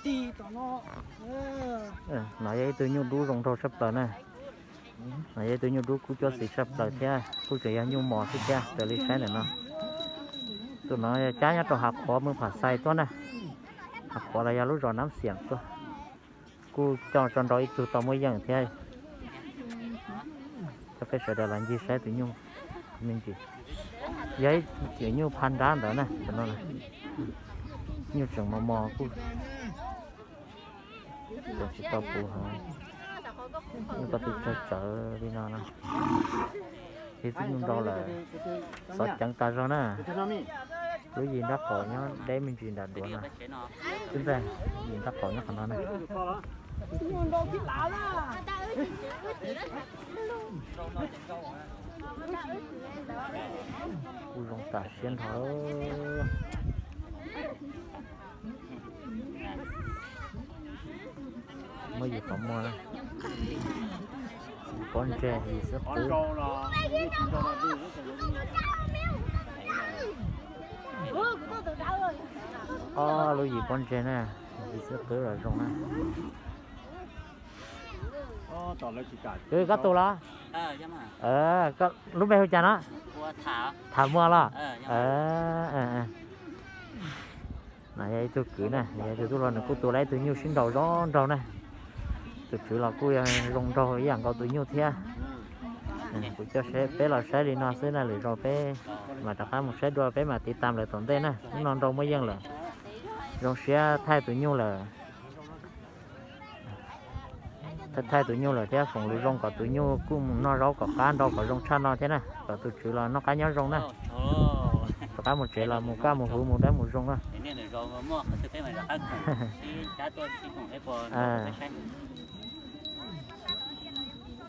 No yog ib tug nyuj dub zoo nraug tshaj plaws na. No yog ib tug nyuj dub kub cuab xiv tshaj plaws thiab kuj tseem yog nyuj mos xwb thiab raws li saib ntawm no. Tus no cab nyob rau Hav Qhuav Mws Pham Xais tuaj na. Hav Qhuav los yog lub zos Nab Xiam tuaj. Kuj coj tso nrau ib tug tau muaj yeej thiab. Coj peb sawv daws los ncig saib tus nyuj me ntsis. Yog ib yam nyuj pha nrab ntawd na, tus no nyuj tseem mos mos kuj tseem tsis tau puv heev. Nyuj ko tw tsawg tsawv li no no. Ib tug nyuj nrau lawm, xov ceev tas zog na. Lub yim nrab qaum nyob deb me ntsis nram duav no. Twb ntxaij yim nrab qaum nyob qhov no na. Kuj zoo tas siab nrho. Muab yim qhov muag na. Pob ntseg yim xwb qwb. Ob lub yim pob ntseg na, yim xwb qwb los zoo na. Koj tuaj los? Lub npe hu cas no? Tham Muas los? No yog ib tug kwv na, yog ib tug tub hluas nws kuj tu lawm ib tug nyuj sib nraus zoo nraug na. Tus tswv los kuj yog zoo nraug ib yam nkaus tus nyuj thiab. Kuv coj peb los saib li no xwb na, lwm zaus peb mam rov qab mus saib dua, peb mam tiv tam lawm tom ntej na. Hnub no nrau muaj yeej lawm, zoo siab thaij tus nyuj lawm. Thaij tus nyuj lawm thiab foom lus zoo kom tus nyuj kuj mus noj zaub kom qab nrau kom zoo tshaj no thiab na, kom tus tswv los noj qab nyob zoo na. Rov qab mus tsev los mus kaj mus huv mus dab mus zoo na.